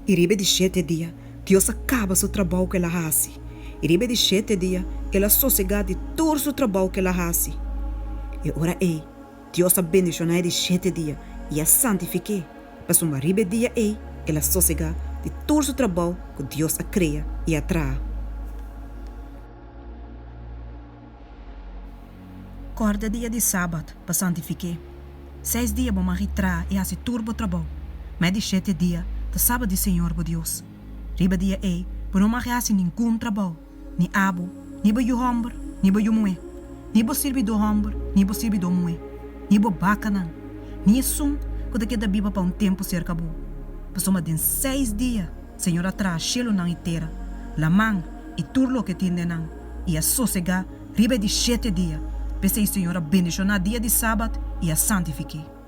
I riba e di shete dia Dios a kaba su trabou ku el a hasi, i riba e di shete dia el a sosegá di tur su trabou ku el a hasi. E ora ei Dios a bendishoná e di shete dia i a santifik'é, pasobra riba e dia ei el a sosegá di tur su trabou ku Dios a krea i a traha. Kòrda dia di sabat pa santifik'é. Seis dia bo mag i traha i hasi tur bo trabou, ma e di shete dia ta sabat di señor bo Dios. Riba dia ei bo no mag i hasi ningun trabou, ni abo, ni bo yu hòmber, ni bo yu muhé, ni bo sirbidó hòmber, ni bo sirbidó muhé, ni bo bakanan, ni esun ku ta keda biba pa un tempu serka bo. Pasobra den seis dia Señor a traha shelunan i tera, laman i tur loke tin den nan, i a sosegá riba e di shete dia. P'esei Señor a bendishoná dia di sabat i a santifik'é.